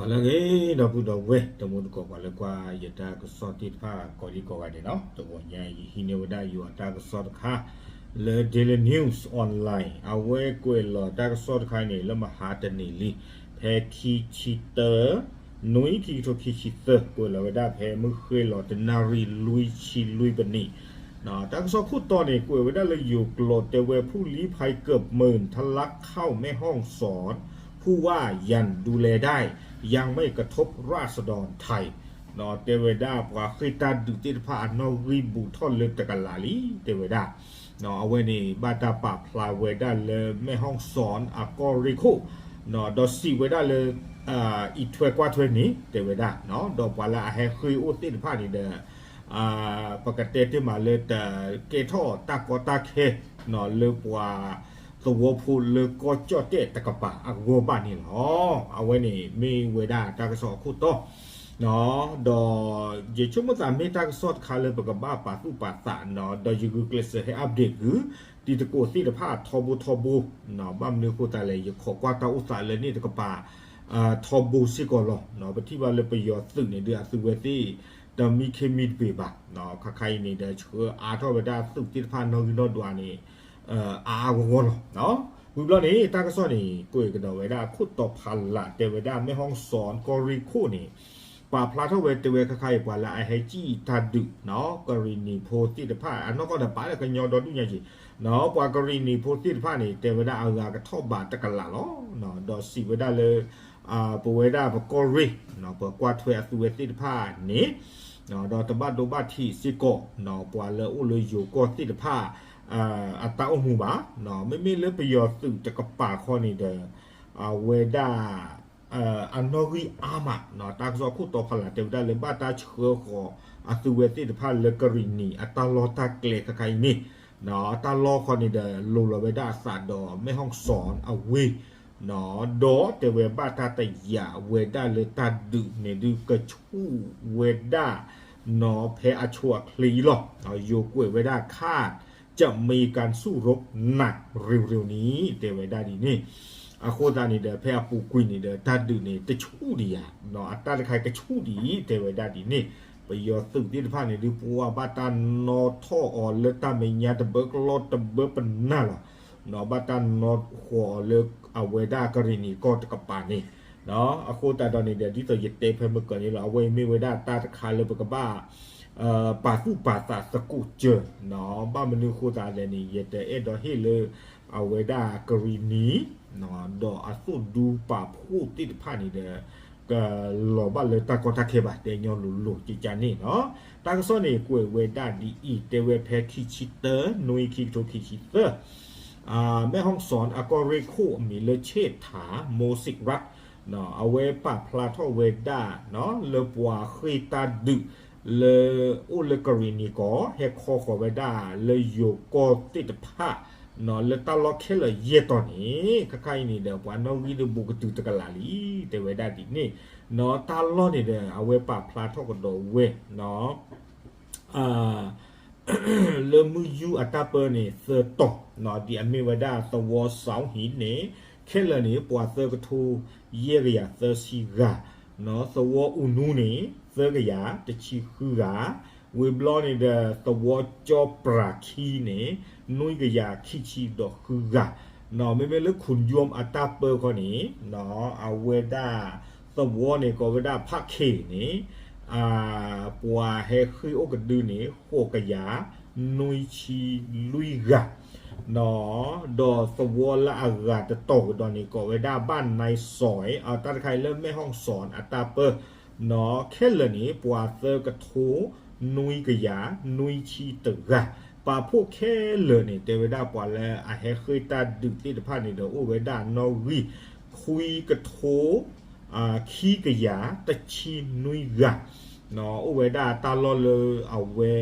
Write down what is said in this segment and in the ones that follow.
လၢအဂ့ၤ ဒီပုၢ်ဒီဝဲၢ် တံၤသကိး ပှၤလၢကွၢ်ယတၢ်ကစီၣ်သ့ၣ်တဖၣ် ကိးဒံကိးဂၤဒဲးန့ၣ်လီၤ. တဂီၤညါအံၤ ယဟံးန့ၢ်ဝဲဒၣ်ယတၢ်ကစီၣ်တခါ လၢ Daily News Online အဝဲကွဲးလီၤတၢ်ကစီၣ်တခါန့ၣ် လၢမဟါတနံၤလံ ဖဲခံဆံတၢ နွံ ခံကထိခံဆံသၢ ကွဲးလီၤဝဲဒၣ်ဖဲမုၢ်ဃ့ၢ်လီၤ တနၣ်ရံၣ်လွံၢ်ဆံလွံၢ်ပနံး တၢ်ကစီၣ်ခိၣ်တီန့ၣ် ကွဲးဝဲဒၣ်လၢယိၤကျိာ်တဲဝဲ ผู้ลี้ภัยเกือบหมื่นทะลักเข้าแม่ฮ่องสอน ผู้ว่ายังดูแลได้ ยังไม่กระทบราษฎรไทย တဲဝဲဒၣ်ပှၤဃ့ၢ်တၢ်ဒုးသ့ၣ်တဖၣ်အနီၣ်ဂံၢ်ဘူးထီၣ်လၢတကလးလံ တဲဝဲဒၣ် အဝဲန့ၣ် ဘၣ်တၢ်ပာ်ဖျါဝဲဒၣ်လၢ แม่ฮ่องสอน အကီၢ်ရ့ၣ်ခိၣ် ဒီးစံးဝဲဒၣ်လၢ အံးထွဲကွၢ်ထွဲန့ၣ် တဲဝဲဒၣ် ဒီးပှၤလၢအဟဲဃ့ၢ်အိၣ်သ့ၣ်တဖၣ်န့ၣ်ဒီး ပကတဲတ့ၢ်မးလၢတကဲထီၣ်တၢ်ကီတၢ်ခဲ လၢပှၤသဝီဖိလၢကီၢ်ကၠီၣ်တဲၣ်တကပၤအဂီၢ်ဘၣ်န့ၣ်လီၤ. အဝဲန့ၣ်မ့ၢ်ဝဲဒၣ်တၢ်ကစီၣ်အခိၣ်တီ ဒီးယဆိကမိၣ်သးမ့ၢ်တၢ်ကစီၣ်တခါလၢပကဘၣ်ပာ်သူၣ်ပာ်သး ဒီးယဂုာ်ကျဲးစၢးဟဲ update ကွံာ် တံၤသကိးသ့ၣ်တဖၣ်ထီဘိထီဘိ ဘၣ်မနုၤအဃိသတးလဲၣ် ယခိးကွၢ်တၢ်အိၣ်သးလၢန့ၣ်တကပၤ ထီဘိစ့ၢ်ကီးလီၤ. ပထံၣ်ဘၣ်လၢပယီၤသုးန့ၣ်ဒုးအသုဝဲသ့ၣ် တမံခ့မံတပ့ၤဘၣ်. ခါခါအံၤန့ၣ်ဒီး ဆှၢအါထီၣ်ဝဲဒၣ်သုးသ့ၣ်တဖၣ်နီၣ်ဂံၢ်နီၣ်ဒွးန့ၣ် အါအါဂီၢ်ဂီၢ်လီၤ. ဝံၤဘျီန့ၣ် တၢ်ကစီၣ်န့ၣ် ကွဲးကဒီးဝဲဒၣ်အခိၣ်တီဖးလး တဲဝဲဒၣ် แม่ฮ่องสอน ကီၢ်ရ့ၣ်ခိၣ်န့ၣ် ပာ်ဖျါထီၣ်ဝဲတဲဝဲခါခါအံၤ ပှၤလၢအဟဲစံၣ်တၢ်ဒုး ကရံၣ်နံၤဖိသ့ၣ်တဖၣ် အနီၢ်ကီၢ်ဒီးပာ်လၢကညီဒီဒူၣ်ညါက့ၤ ပှၤကရံၣ်နံၤဖိသ့ၣ်တဖၣ်န့ၣ် တဲဝဲဒၣ်အဂၤကထီၣ်ဘးတကလးလီၤ. ဒီးစံးဝဲဒၣ်လၢ ပဝဲဒၣ်ပကီၢ်ရ့ၣ် ပကွၢ်ထွဲအသုဝဲသ့ၣ်တဖၣ်န့ၣ် ဒီးတဘၣ်ဒိဘၣ်ထံးစ့ၢ်ကီး ပှၤလၢအိၣ်လၢယိၤကီၢ်သ့ၣ်တဖၣ် အတၢ်အိၣ်မူဘၣ်. မ့မ့ၢ်လၢပယီၤသုးတကပၤခီန့ၣ်ဒီး အဝဲဒၣ် အနီၣ်ဂံၢ်အါမး တၢ်ကစီၣ်ခိၣ်တီဖးလး တဲဝဲဒၣ်လၢဘၣ်တၢ်ဆှၢဃီၤအသုဝဲသ့ၣ်တဖၣ်လၢကရံၣ်နံၤ အတၢ်လီၢ်တၢ်ကျဲခါခါအံၤန့ၣ် တၢ်လီၢ်ခီန့ၣ်ဒီး လိၤလီၤဝဲဒၣ်အသးဒီး แม่ฮ่องสอน အဝ့ၢ် ဒီးတဲဝဲဘၣ်တၢ်တယာ်ဝဲဒၣ်လၢတၢ်ဒုးန့ၣ်ဒုးကဆူၣ်ဝဲဒၣ် နီၣ်ဖဲအဆိအချ့အံၤလီၤ. ယိၤကွဲးဝဲဒၣ် คาดจะมีการสู้รบหนักเร็วๆนี้ တဲဝဲဒၣ်ဒ်န့ၣ် အဃိသတးန့ၣ်ဒီး ဖဲအပူၤကွံာ်န့ၣ်ဒီး တၢ်ဒုးန့ၣ် တဆူၣ်ဒံးယၤ အတၢ်တခါကဆူၣ်ဒံး တဲဝဲဒၣ်ဒ်န့ၣ် ပယီၤသုးသ့ၣ်တဖၣ်န့ၣ်ဒုး ပှၤဘၣ်တၢ်နီၣ်ထီၣ်အီၤလၢတၢ်မဲာ်ညါတဘၢကလီတဘၢပနၢ်လီၤ. ဘၣ်တၢ်နီၣ်ဃီၤအီၤလၢအဝဲဒၣ်ကရံၣ်နံၤကီၢ်တကပၤန့ၣ် အဃိသတးဒီးန့ၣ်ဒီး ဒ်သိးယတဲဖဲမုၢ်ကီၢ်န့ၣ်လီၤ အဝဲအံၤမ့ၢ်ဝဲဒၣ်တၢ်တခါလၢပကဘၣ် ပာ်သူၣ်ပာ်သးသကိးစၢၤ ဘၣ်မနုၤအဃိသတးလဲၣ်န့ၣ် ယတအဲၣ်ဒိးဟ့ၣ်လၢ အဝဲဒၣ်ကရံၣ်နံၤ ဒီးအသိၣ်ဒူပာ်ဖှိၣ်သ့ၣ်တဖၣ်န့ၣ်ဒီး ကလီၤဘၣ်လၢတၢ်ကီတၢ်ခဲဘၣ် တဲညီလိၤလိၤကကန့ၣ်လီၤ. တၢ်ကစီၣ်န့ၣ် ကွဲးဝဲဒၣ်ဒ်အံၤ တဲဝဲဖဲခံဆံတၢ နွံ ခံကထိခံဆံသၢ แม่ฮ่องสอน အကီၢ်ရ့ၣ်ခိၣ်အမံၤလၢ เชษฐา โมสิกรัฐ အဝဲပာ်ဖျါထီၣ်ဝဲဒၣ် လၢပှၤဃ့ၢ်တၢ်ဒုး လၢအိၣ်လၢကရံၣ်နံၤကီၢ် ဟဲခီဃီၤဝဲဒၣ်လၢယိၤကီၢ်သ့ၣ်တဖၣ် လၢတၢ်လီၢ်ခဲလၢာ်ယဲၢ်တီၤန့ၣ် ခါခါအံၤန့ၣ်ဒီး ပှၤနီၣ်ဂံၢ်ဒုးဘူးကတုၤတကလးလံ တဲဝဲဒၣ်ဒ်န့ၣ် တၢ်လီၢ်န့ၣ်ဒီး အဝဲပာ်ဖျါထီၣ်ကဒီးဝဲ လၢမုၢ်ယူၢ်အတၢ်ပၢန့ၣ် သၢတီၤ ဒ်အမ့ၢ်ဝဲဒၣ်သဝီစီၤဟံးန့ၣ် ခဲလၢာ်န့ၣ် ပှၤသၢကထိ ယဲၢ်ကယၤသၢဆံဂၤ သဝီအူနူန့ၣ် သၢကယၤတဆံဃုဂၤ ဝံၤဘျီန့ၣ်ဒီး သဝီကၠီပြၤခံန့ၣ် နွံကယၤခံဆံဒီးဃုဂၤ မ့မ့ၢ်လၢ ခုၣ်ယွမ် အတၢ်ပၢခီန့ၣ် အဝဲဒၣ် သဝီန့ၣ် ကိးဝဲဒၣ်ဖးခ့ၣ်န့ၣ် ပှၤဟဲဃ့ၢ်အိၣ်ကဒုန့ၣ် ဃိးကယၤ နွံဆံလွံၢ်ဂၤ ဒီးသဝီလၢအဂၤတတီၤကဒီးန့ၣ် ကိးဝဲဒၣ်ဘၣ်နၢ်စီၤ တၢ်တခါအံၤလၢ แม่ฮ่องสอน အတၢ်ပၢ ခဲလၢာ်န့ၣ် ပှၤသၢကထိ နွံကယၤ နွံဆံတဂၤ ပာ်ဖှိၣ်ခဲလၢာ်န့ၣ် တဲဝဲဒၣ်ပှၤလၢအဟဲဃ့ၢ်တၢ်ဒုးသ့ၣ်တဖၣ်န့ၣ်ဒီး အိၣ်ဝဲဒၣ်နီၣ်ဂံၢ် ခွံကထိ ခံကယၤ တဆံနွံဂၤ အိၣ်ဝဲဒၣ်တၢ်လီၢ်လၢအဝဲ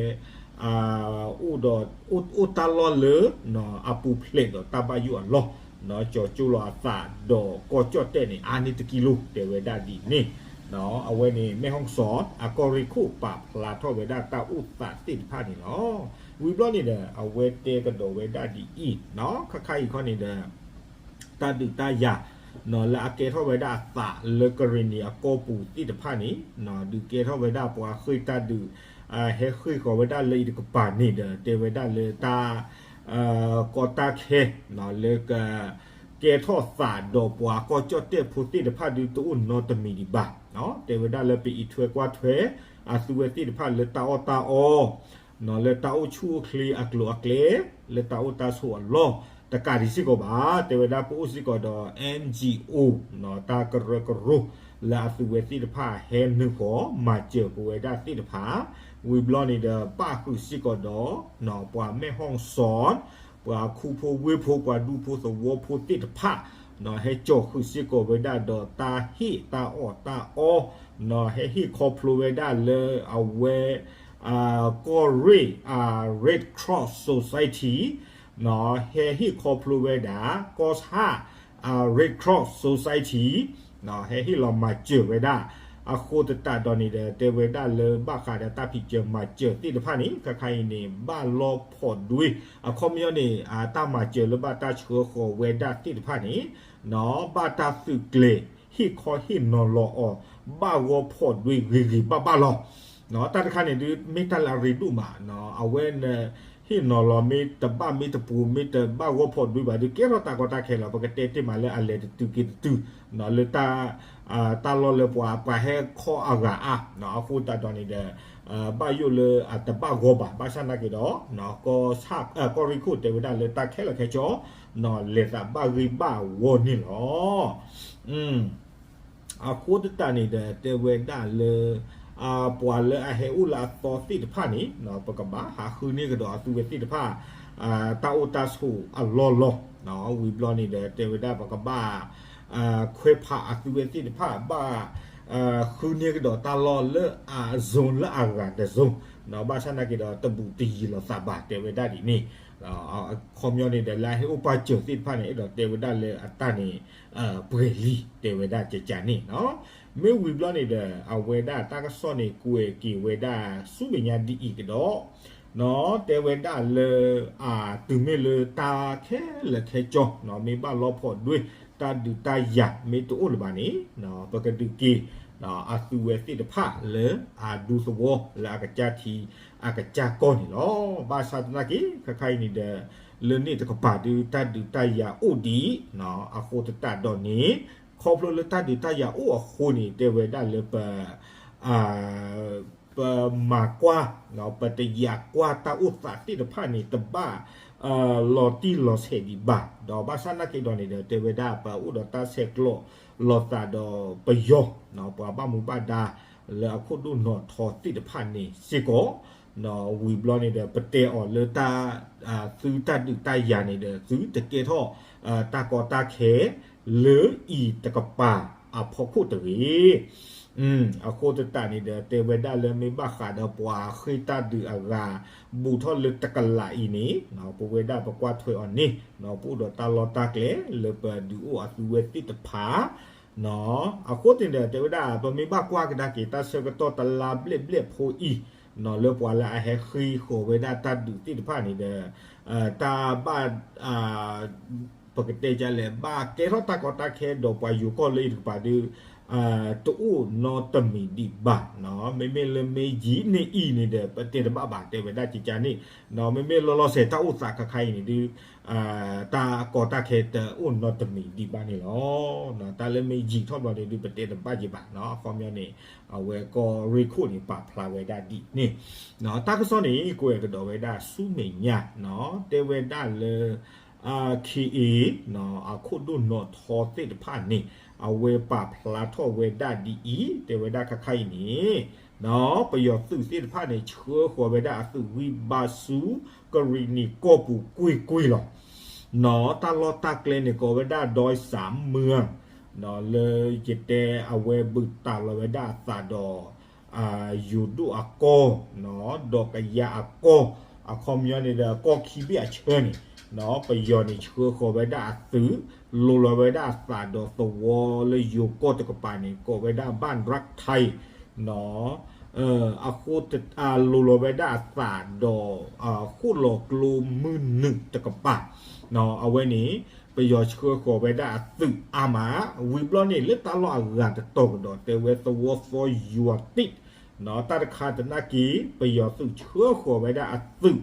အိၣ်ဒီး အိၣ်တၢ်လီၢ်လၢ အပူၤဖျဲးဒီးတၢ်ဘၣ်ယိၣ်အလီၢ် ကၠီၤကၠိလီၤအသးဒီးကီၢ်ကၠီၣ်တဲၣ်န့ၣ် အါန့ၢ်တကံလိၤ တဲဝဲဒၣ်ဒ်န့ၣ် အဝဲန့ၣ် แม่ฮ่องสอน အကီၢ်ရ့ၣ်ခိၣ်ပာ်ဖျါထီၣ်ဝဲဒၣ်တၢ်အိၣ်သးသ့ၣ်တဖၣ်န့ၣ်လီၤ. ဝံၤဘျီန့ၣ်ဒီး အဝဲတဲကဒီးဝဲဒၣ်ဒ်အံၤ ခါခါအံၤခီန့ၣ်ဒီး တၢ်ဒုးတၢ်ယၤ လၢအကဲထီၣ်ဝဲဒၣ်အသးလၢကရ့ၣ်နံၤအကီၢ်ပူၤသ့ၣ်တဖၣ်န့ၣ် ဒုးကဲထီၣ်ဝဲဒၣ်ပှၤဃ့ၢ်တၢ်ဒုး ဟဲဃ့ၢ်ဃီၤဝဲဒၣ်လၢအံၤတကပၤန့ၣ်ဒီး တဲဝဲဒၣ်လၢတၢ် ကီတၢ်ခဲ လၢက ကဲထီၣ်သးဒီးပှၤကီၢ်ကၠီၣ်တဲၣ်ဖိသ့ၣ်တဖၣ်ဒုးတအိၣ်နီတမံၤဒံးဘၣ်. တဲဝဲဒၣ်လၢပအံးထွဲကွၢ်ထွဲ အသုဝဲသ့ၣ်တဖၣ်လၢတၢ်အီၣ်တၢ်အီ လၢတၢ်အိၣ်ဆူၣ်အိၣ်ချ့အကျိၤအကျဲ လၢတၢ်အိၣ်တၢ်ဆိးအလီၢ်တကးဒံးစ့ၢ်ကီးဘၣ်. တဲဝဲဒၣ်ပအိၣ်စ့ၢ်ကီးဒီး NGO တၢ်ကရၢကရိ လၢအသုဝဲသ့ၣ်တဖၣ်ဟဲနုာ်ဃီၤမၤစၢၤပဝဲဒၣ်သ့ၣ်တဖၣ် ဝံၤဘျီန့ၣ်ဒီး ပၣ်ဃုာ်စ့ၢ်ကီးဒီး ပှၤမဲၣ်ဟီၣ်စီၣ် ပှၤခူဖိဝ့ၢ်ဖိ ပှၤဒူဖိသဝီဖိသ့ၣ်တဖၣ် ဟဲကၠီၤဃုာ်စ့ၢ်ကီးဝဲဒၣ်ဒီးတၢ်ဟ့ၣ်တၢ်အီၣ်တၢ်အီ ဟဲဟ့ၣ်ခီဖျိဝဲဒၣ်လၢအဝဲ ကီၢ်ရ့ၣ် Red Cross Society ဟဲဟ့ၣ်ခီဖျိဝဲဒၣ် ကီၢ်ဆၣ် Red Cross Society ဟဲဟ့ၣ်လီၤမၤစၢၤဝဲဒၣ် အဃိသတးဒီးန့ၣ်ဒီး တဲဝဲဒၣ်လၢဘၣ်ဃးဒီးတၢ်ဖံးစၢၤမၤစၢၤသ့ၣ်တဖၣ်န့ၣ် ခဲခါအံၤန့ၣ် ဘၣ်လီၤဖီၣ်ဒွ့ အခီပညီန့ၣ် တၢ်မၤစၢၤလၢဘၣ်တၢ်ဆှၢဃီၤဝဲဒၣ်သ့ၣ်တဖၣ်န့ၣ် ဘၣ်တၢ်သုးကျဲၤ ဟ့ၣ်ခီဟ့ၣ်နီၤလီၤအီၤ ဘၣ်ဂီၢ်ဖီၣ်ဒွ့ဂ့ၤဂ့ၤဘၣ်ဘၣ်လီၤ. တၢ်တခါန့ၣ်ဒုး မ့ၢ်တၢ်လၢအရ့ဒိၣ်မး အဝဲန ဟ့ၣ်နီၤလီၤမ့ၢ်တဘၣ်မ့ၢ်တပူၤ မ့ၢ်တဘၣ်ဂီၢ်ဖီၣ်ဒွ့ဘၣ်ဒုး ကဲထီၣ်တၢ်ကီတၢ်ခဲလီၤ. ပကတဲတ့ၢ်မးလၢအလဲၤတတုၤက့ၤတတုၤ လၢ တၢ်လီၢ်လၢပှၤ ပှၤဟဲခီအဂၤအါ အဃိသတးဒီးန့ၣ်ဒီး ဘၣ်ယိၣ်လၢအတဘၣ်ဂီၢ်ဘၣ် ဘၣ်ဆၣ်နာ်က့ၤဒီး ကီၢ်ရ့ၣ်ခိၣ်တဲဝဲဒၣ်လၢတၢ်ခဲလၢာ်ခဲဆ့ လဲၤသးဘၣ်ဂ့ၢ်ဘၣ်ဝီန့ၣ်လီၤ. အဃိသတးန့ၣ်ဒီး တဲဝဲဒၣ်လၢ ပှၤလၢအဟဲအိၣ်လၢအသီသ့ၣ်တဖၣ်န့ၣ် ပကဘၣ်ဟးဃုန့ၢ်ကဒီးအသုဝဲသ့ၣ်တဖၣ် တၢ်အိၣ်တၢ်ဆိးအလီၢ်လီၢ် ဝံၤဘျီန့ၣ်ဒီး တဲဝဲဒၣ်ပကဘၣ် ခွဲးဖးအသုဝဲသ့ၣ်တဖၣ် ဘၣ်ဃုန့ၢ်ကဒီးတၢ်လီၢ်လၢအ zone လၢအဂၤတ zone ဘၣ်ဆၣ်နာ်က့ၤဒီး တဘူးတယံၤလိာ်သးဘၣ် တဲဝဲဒၣ်ဒ်န့ၣ် အခီပညီန့ၣ်ဒီး လၢအဟဲအိၣ်ပၢ်စၢၤသ့ၣ်တဖၣ်န့ၣ် အဲၣ်ဒိးတဲဝဲဒၣ်လၢအတၢ်န့ၣ် ပှဲၤလံ တဲဝဲဒၣ်ကကန့ၣ် မ့ၢ်ဝံၤဘျီန့ၣ်ဒီး အဝဲဒၣ်တၢ်ကစီၣ်န့ၣ် ကွဲးက့ၤဝဲဒၣ်ဆူမဲာ်ညါဒ်အံၤကဒီး တဲဝဲဒၣ်လၢ အတုၤမ့ၢ်လၢတၢ်ခဲလၢာ်ခဲဆ့ မ့ၢ်ဘၣ်လီၤဖီၣ်ဒွ့ တၢ်ဒုးတၢ်ယၤမ့ၢ်တအိၣ်လၢၤဘၣ်န့ၣ် ပကဒုးက့ၤ အသုဝဲသ့ၣ်တဖၣ်လၢအဒူသဝီလၢအကစၢ်ထံ အကစၢ်ကီၢ်န့ၣ်လီၤ. ဘၣ်ဆၣ်သနာ်က့ ခဲခါအံၤန့ၣ်ဒီး လၢန့ၣ်တကပၤဒုး တၢ်ဒုးတၢ်ယၤအိၣ်ဒံး အဃိသတးဒီးန့ၣ် ခီဖျိလၢတၢ်ဒုးတၢ်ယၤအိၣ်အဃိန့ၣ် တဲဝဲဒၣ်လၢပ ပမၤကွၢ် ပတယာ်ကွၢ်တၢ်အိၣ်သးသ့ၣ်တဖၣ်န့ၣ် တဘၣ် လီၤတံၢ်လီၤဆဲးဒံးဘၣ်. ဒီးဘၣ်ဆၣ်နာ်က့ၤဒီးန့ၣ်ဒီး တဲဝဲဒၣ်ပအိၣ်ဒီးတၢ်ဆဲးကျိးလိာ်သးဒီးပယီၤ ပှၤဘၣ်မူဘၣ်ဒါ လၢအခိၣ်ဒိၣ်နီၣ်ထီသ့ၣ်တဖၣ်န့ၣ်စ့ၢ်ကီး ဝံၤဘျီန့ၣ်ဒီး ပတဲအီၤလၢတၢ် သုတၢ်ဒုးတၢ်ယၤန့ၣ်ဒီး သုတကဲထီၣ် တၢ်ကီတၢ်ခဲ လၢအံၤတကပၤအဖီခိၣ်တဂ့ၤ. အဃိသတးန့ၣ်ဒီး တဲဝဲဒၣ်လၢမ့ၢ်ဘၣ်ဃးဒီးပှၤဃ့ၢ်တၢ်ဒုးအဂၤ ဘူးထီၣ်လၢတကလးအံၤန့ၣ် ပဝဲဒၣ်ပကွၢ်ထွဲအီၤန့ၣ် ပအိၣ်ဒီးတၢ်လီၢ်တၢ်ကျဲလၢပဒုးအိၣ်အသုဝဲသ့ၣ်တဖၣ် အဃိသတးန့ၣ်ဒီး တဲဝဲဒၣ် ပမ့ၢ်ဘၣ်ကွၢ်ကဒါက့ၤ တၢ်ဆၢကတီၢ်တလါဘျဲၣ်ဘျဲၣ်ဖိအံၤ လၢပှၤလၢအဟဲဃ့ၢ်ဃီၤဝဲဒၣ်တၢ်ဒုးသ့ၣ်တဖၣ်န့ၣ်ဒီး တၢ်ဘၣ် ပကတဲဒ်လဲၣ် ဘၣ်ကဲထီၣ်တၢ်ကီတၢ်ခဲဒီးပှၤယိၤကီၢ်လၢအံၤတကပၤဒုး တအိၣ်နီတမံၤဒံးဘၣ်. မ့မ့ၢ်လၢမ့ၢ်ယံာ်န့ၢ်အံၤန့ၣ်ဒီး ပတဲတဘၣ်ဘၣ် တဲဝဲဒၣ်ကကန့ၣ် မ့မ့ၢ်လီၤလီၤဆဲးတၢ်အိၣ်သးခဲခါအံၤန့ၣ်ဒုး တၢ်ကီတၢ်ခဲတအိၣ်နီတမံၤဒံးဘၣ်န့ၣ်လီၤ. တၢ်လၢမ့ၢ်ယံာ်ထီၣ်ဘျီန့ၣ်ဒုး ပတဲတဘၣ်က့ၤဘၣ် အခီပညီန့ၣ် အဝဲကီၢ်ရ့ၣ်ခိၣ်န့ၣ် ပာ်ဖျါဝဲဒၣ်ဒ်န့ၣ် တၢ်ကစီၣ်န့ၣ် ကွဲးကဒီးဝဲဒၣ်ဆူမဲာ်ညါ တဲဝဲဒၣ်လၢ ခ့အ့ အခိၣ်ဒိၣ်နီၣ်ထီသ့ၣ်တဖၣ်န့ၣ် အဝဲပာ်ဖျါထီၣ်ဝဲဒၣ်ဒ်အံၤ တဲဝဲဒၣ်ခဲခါအံၤန့ၣ် ပယီၤသုးသ့ၣ်တဖၣ်န့ၣ် ဆှၢဃီၤဝဲဒၣ်အသုးဂံၢ်ဘါဆူ ကရံၣ်နံၤကီၢ်ပူၤကွ့ၢ်ကွ့ၢ်လီၤ. တၢ်လီၢ်တၢ်ကျဲန့ၣ် ကိးဝဲဒၣ်ဒီစးမၢ လၢယတဲအဝဲဘုးတၢ်လီၤဝဲဒၣ်အသးဒီး ယိၤဒိၣ်အကီၢ် ဒီးကယၤအကီၢ် အခီပညီန့ၣ်ဒီး ကီၢ်ခံဘ့ၣ်အဆၢန့ၣ် ပယီၤန့ၣ်ဆှၢဃီၤဝဲဒၣ်အသုး လိၤလီၤဝဲဒၣ်အသးဒီးသဝီလၢယိၤကီၢ်တကပၤန့ၣ် ကိးဝဲဒၣ်ဘၣ်ရၣ်ထံ အဃိ လိၤလီၤဝဲဒၣ်အသးဒီး ဃိၣ်လီၤကျိမုၢ်နုာ်တကပၤ အဝဲန့ၣ် ပယီၤဆှၢဃီၤဝဲဒၣ်အသုးအါမး, ဝံၤဘျီန့ၣ် လၢတၢ်လီၢ်အဂၤတတီၤကဒီး တဲဝဲသဝီသီယွၤတံၢ်, တၢ်တခါသနာ်က့ ပယီၤသုးဆှၢဃီၤဝဲဒၣ်အသုး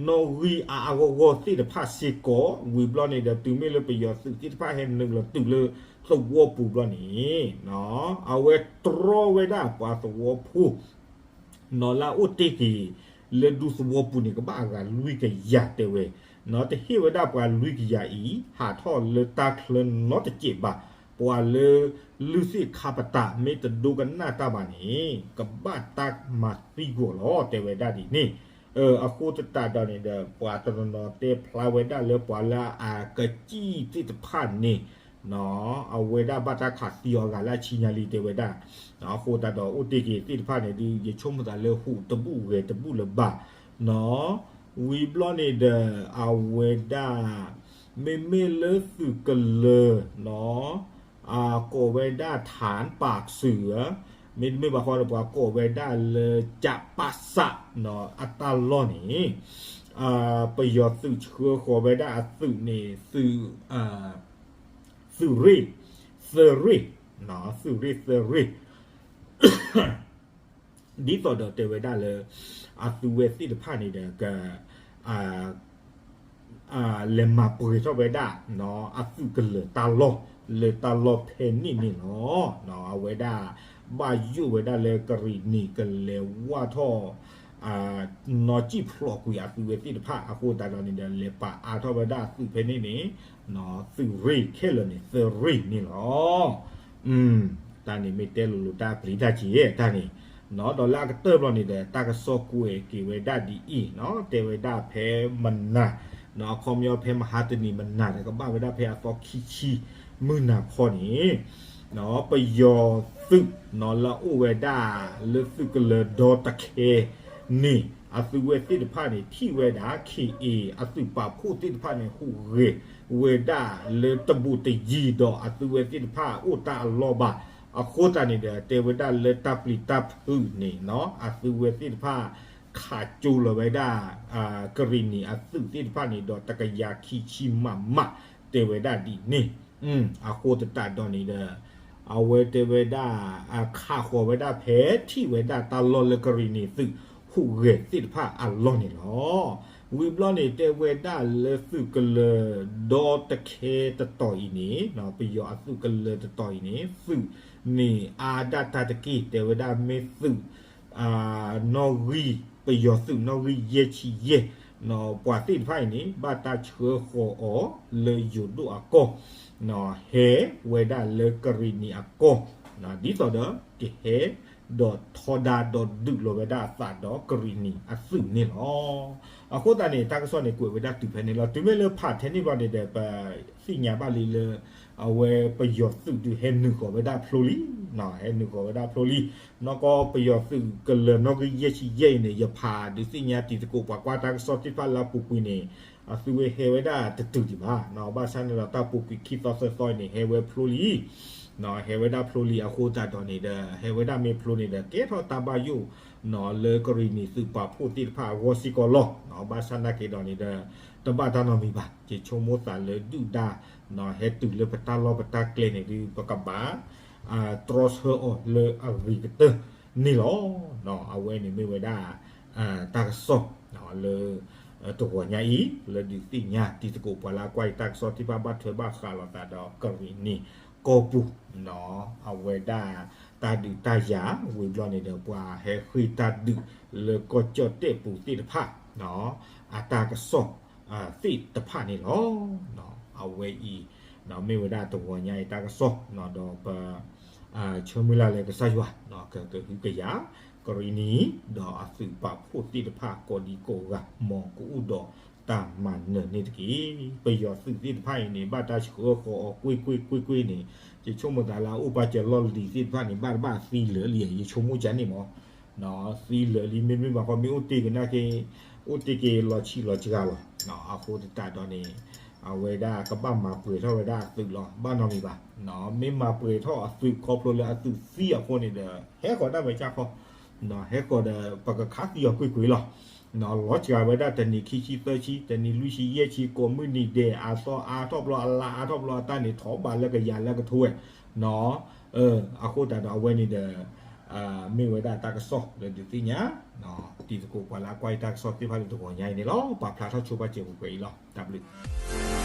နီၣ်ဂံၢ်အါအါဂီၢ်ဂီၢ်သ့ၣ်တဖၣ်စ့ၢ်ကီး, ဝံၤဘျီန့ၣ်ဒီး တုၤမ့ၢ်လၢပယီၤသုးသ့ၣ်တဖၣ်ဟဲနုာ်လီၤတုၤလၢသဝီပူၤဘျီန့ၣ် အဝဲတြီဝဲဒၣ်ပှၤသဝီဖိ နီၣ်လၢအအိၣ်တ့ၢ်က့ၤ လၢဒူသဝီပူၤန့ၣ် ကဘၣ်အဂၤလွံၢ်ကယၤတဲဝဲ, နီၣ်တဟ့ၣ်ဝဲဒၣ်ပှၤလွံၢ်ကယၤအံၤ ဟးထီၣ်လၢတၢ်ချၢနီတစဲးဘၣ်, ပှၤလၢ လုၢ်သ့ၣ်ခါပတာ် မ့ၢ်တဒိကနၣ်တၢ်ဘၣ်န့ၣ် ကဘၣ်တၢ်မၤသံကွံာ်လီၤ တဲဝဲဒၣ်ဒ်န့ၣ်. အဃိသတးဒီးန့ၣ်ဒီး ပှၤတနီၤနီၤတဲဖျါဝဲဒၣ်လၢပှၤလၢအကစံၣ်သ့ၣ်တဖၣ်န့ၣ် နီၣ် အဝဲဒၣ်ဘၣ်တၢ်ခးသံအီၤဂၤလၢအဆံညါလံ တဲဝဲဒၣ်. အဃိသတးဒီးအိၣ်တ့ၢ်က့ၤသ့ၣ်တဖၣ်န့ၣ်ဒုး ယဆိကမိၣ်သးလၢဟူးတဘူၣ်ဂဲၤတဘူၣ်လၢၤဘၣ်, နီၣ် ဝံၤဘျီန့ၣ်ဒီး အဝဲဒၣ် မ့မ့ၢ်လၢသုးကလၢၤ နီၣ် ကိးဝဲဒၣ် ထၢၣ်ပာ်စုၣ်ဧၢ, မ့တမ့ၢ်ဘၣ်ဃီဒီး ပှၤကိးဝဲဒၣ်လၢ ကၠးပၣ်စၣ် နီၣ် အတၢ်လီၢ်န့ၣ် ပယီၤသုးဆှၢဃီၤဝဲဒၣ်အသုးန့ၣ် သုးရ့ၣ်သၢရ့ၣ်, သုးရ့ၣ်သၢရ့ၣ် ဒ်သိးဒီးတဲဝဲဒၣ်လၢ အသုဝဲသ့ၣ်တဖၣ်န့ၣ်ဒီး က လဲၤမၤပှဲၤထီၣ်ဝဲဒၣ် အသုးကလၢၤတၢ်လီၢ် လၢတၢ်လီၢ်ဖဲန့ၣ်န့ၣ်လီၤ. အဝဲဒၣ် ဘၣ်ယိၣ်ဝဲဒၣ်လၢကရံၣ်နံၣ်ကလဲၤဝၢ်ထီၣ် နီၢ်ကံၣ်ဖျိးကွံာ်အသုဝဲသ့ၣ်တဖၣ် အဃိသတးဒီးန့ၣ်ဒီး လဲၤပာ်အါထီၣ်ဝဲဒၣ်အသုးဖဲန့ၣ်န့ၣ် သုးရ့ၣ်ခဲလၢာ်န့ၣ် သၢရ့ၣ်န့ၣ်လီၤ. တၢ်န့ၣ်မ့ၢ်တဲလိၤလိၤတၢ်ပျံၤတၢ်က့ၤတၢ်န့ၣ်, ဒီးလၢအကတၢၢ်ဘျီန့ၣ်ဒီး တၢ်ကစီၣ်ကွဲးက့ၤဝဲဒၣ်ဒ်အံၤ, တဲဝဲဒၣ်ဖဲမနၤ အခီပညီဖဲမဟါတနံၤမနၤဒီး ကဘၣ်ဝဲဒၣ်ဖဲအသီခံဆံမုၢ်နၤခီန့ၣ် ပယီၤသုး လၢအအိၣ်ဝဲဒၣ်လၢသုးကလၢၤဒီတခဲန့ၣ် အသုဝဲသ့ၣ်တဖၣ်န့ၣ် ထံၣ်ဝဲဒၣ် ခ့ၣ်အ့ၣ် အသုးပာ်ဖှိၣ်သ့ၣ်တဖၣ်န့ၣ် ဟူးဂဲၤဝဲဒၣ်လၢတဘူးတယံၤဒီး အသုဝဲသ့ၣ်တဖၣ်အိၣ်တၢ်အလီၢ်ဘၣ်. အဃိသတးန့ၣ်ဒီး တဲဝဲဒၣ်လၢတၢ်ပျံၤတၢ်ဖုးန့ၣ် အသုဝဲသ့ၣ်တဖၣ် ခးကၠိလီၤဝဲဒၣ် ကရံၣ်နံၣ်အသုးသ့ၣ်တဖၣ်န့ၣ်ဒီး တကယၤခံဆံမးမး တဲဝဲဒၣ်ဒ်န့ၣ်. အဃိသတးဒီးန့ၣ်ဒီး အဝဲတဲဝဲဒၣ် ခးဃီၤဝဲဒၣ်ဖဲထံၣ်ဝဲဒၣ်တၢ်လီၢ်လၢကရံၣ်နံၣ်သုး ဟူးဂဲၤသ့ၣ်တဖၣ်အလီၢ်န့ၣ်လီၤ. ဝံၤဘျီန့ၣ် တဲဝဲဒၣ်လၢသုးကလၢၤဒီတခဲတတီၤအံၤန့ၣ် ပယီၤအသုးကလၢၤတတီၤအံၤန့ၣ် သုးန့ၣ်အါဒၣ်တၢ်တက့ၢ် တဲဝဲဒၣ်မ့ၢ်သုး နီၣ်ဂံၢ် ပယီၤသုးနီၣ်ဂံၢ်ယဲၢ်ဆံယဲၢ် ပှၤသ့ၣ်တဖၣ်အံၤန့ၣ် ဘၣ်တၢ်ဆှၢဃီၤအီၤလၢယိၤဒိၣ်အကီၢ် ဟဲဝဲဒၣ်လၢကရံၣ်နံၣ်အကီၢ် ဒ်သိးဒီး ကဟဲဒီးထီဒါဒီးဒုးလီၤဝဲဒၣ်အသးဒီးကရံၣ်နံၣ်အသုးန့ၣ်လီၤ. အဃိသတးန့ၣ် တၢ်ကစီၣ်န့ၣ် ကွဲးဝဲဒၣ်တုၤဖဲန့ၣ်လီၤ. တုၤမ့ၢ်လၢဖးထဲန့ၣ်ဘျီန့ၣ်ဒီး ပသ့ၣ်ညါဘၣ်လံလၢ အဝဲပယီၤသုးဒုးဟဲနုာ်ဃီၤဝဲဒၣ်ဖျိလံ ဟဲနုာ်ဃီၤဝဲဒၣ်ဖျိလံ. နီၢ်ကီၢ်ပယီၤသုးကလၢၤနီၣ်ဂံၢ်ယဲၢ်ဆံယဲၢ်အံၤန့ၣ် ယဖးဒုးသ့ၣ်ညါတံၤသကိးပှၤကွၢ်တၢ်ကစီၣ်သ့ၣ်တဖၣ်လၢအပူၤကွံာ်န့ၣ် အသုဝဲဟဲဝဲဒၣ်တတုၤဒံးဘၣ် ဘၣ်ဆၣ်န့ၣ်ဒီးတၢ်ပူၤကွံာ်ခံသီသၢသီအံၤန့ၣ် ဟဲဝဲဖျိလံ ဟဲဝဲဒၣ်ဖျိလံ အဃိသတးဒီးန့ၣ်ဒီး ဟဲဝဲဒၣ်မ့ၢ်ဖျိန့ၣ်ဒီး ကဲထီၣ်တၢ်ဘၣ်ယိၣ် လၢကရံၣ်နံၣ်သုးပာ်ဖှိၣ်သ့ၣ်တဖၣ်အဂီၢ်စ့ၢ်ကီးလီၤ. ဘၣ်ဆၣ်နာ်က့ဒီးန့ၣ်ဒီး တဘၣ်တၢ်နီတမံၤဘၣ် ယဆိကမိၣ်သးလၢဒုၣ်ဒါ ဟဲတုၤလၢပတၢ်လီၢ်ပတၢ်ကျဲန့ၣ်ဒုး ပကဘၣ် တြီဆၢအီၤလၢအဂ့ၤကတၢၢ်န့ၣ်လီၤ. အဝဲန့ၣ်မ့ၢ်ဝဲဒၣ် တၢ်ကစီၣ် လၢ တဂီၤညါအံၤ လၢဒုးသ့ၣ်ညါတံၤသကိးပှၤလၢအကွၢ်အံၤတၢ်ကစီၣ်သ့ၣ်တဖၣ်ဘၣ်ထွဲဘၣ်ဃးလိာ်သးဒီးကရံၣ်နံၣ်ကီၢ်ပူၤ အဝဲဒၣ် တၢ်ဒုးတၢ်ယၤဝံၤဘျီန့ၣ်ဒီး ပှၤဟဲဃ့ၢ်တၢ်ဒုးလၢကီၢ်ကၠီၣ်တဲၣ်ပူၤသ့ၣ်တဖၣ် အတၢ်ကစီၣ် သ့ၣ်တဖၣ်န့ၣ်လီၤ. အဝဲအံၤ မ့ၢ်ဝဲဒၣ်တဂီၤညါအံၤတၢ်ကစီၣ် ဒီးပ ဆၢမုၢ်လၢ်လၢကစၢ်ယွၤ ကကဟုကယာ် ကရံၣ်နံၣ် ဒီးအသုးပာ်ဖှိၣ်သ့ၣ်တဖၣ်ကိးဒံကိးဂၤ မ်ကအိၣ်ဒီးတၢ်မၤနၢၤန့ၣ်တက့ၢ်. ပယီၤသုးသ့ၣ်တဖၣ်အံၤန့ၣ် ဘၣ်တၢ်ဆှၢဃီၤအီၤကွ့ၢ်ကွ့ၢ်ကွ့ၢ်ကွ့ၢ်န့ၣ် ယဆိကမိၣ်သးလၢအအိၣ်ပာ်စၢၤလီၢ်လံၤသ့ၣ်တဖၣ်န့ၣ် ဘၣ်တဘၣ်သံလၢာ်လံ ယဆိကမိၣ်ကန့ၣ်မး သံလၢာ်လံ မ့တမ့ၢ်ဘၣ်ဃီ မ့ၢ်အိၣ်တ့ၢ်ကနၣ်က့ အိၣ်တ့ၢ်က့ၤလီၤဆံးလီၤစှၤလီၤ. အဃိသတးဒီးန့ၣ် အဝဲဒၣ်ကဘၣ်မၤပှဲၤထီၣ်ဝဲဒၣ်အသုးလီၤ ဘၣ်နီတမံၤဘၣ်. မ့ၢ်မၤပှဲၤထီၣ်အသုးခီဖျိလၢအသုးသံအဃိန့ၣ်ဒီး ဟဲဃီၤဒၣ်ဝဲကၢ်ခီ ဟဲဃီၤဒီး ပကခးသံအီၤကွ့ၢ်ကွ့ၢ်လီၤ. လီၤစှၤဝဲဒၣ်တနံၤခံဆံသၢဆံ, တနံၤလွံၢ်ဆံယဲၢ်ဆံ, ကိးမုၢ်နံၤဒဲး အသီအါထီၣ်ဘျီ အလါအါထီၣ်ဘျီ အတၢ်န့ၣ် ထီၣ်ဘးလၢကယၤလၢကထိဝဲ, အဃိသတးဒီးအဝဲန့ၣ်ဒီး မ့ၢ်ဝဲဒၣ်တၢ်ကစီၣ်လၢဒုးသ့ၣ်ညါ တံၤသကိးပှၤလၢအကွၢ်ယတၢ်ကစီၣ်သ့ၣ်တဖၣ်လၢတဂီၤညါအံၤန့ၣ်လီၤ. ပာ်ဖျါထီၣ်ဆိပာ်စဲးပူၤကွဲးအံၤလီၤ. တၢ်ဘျုး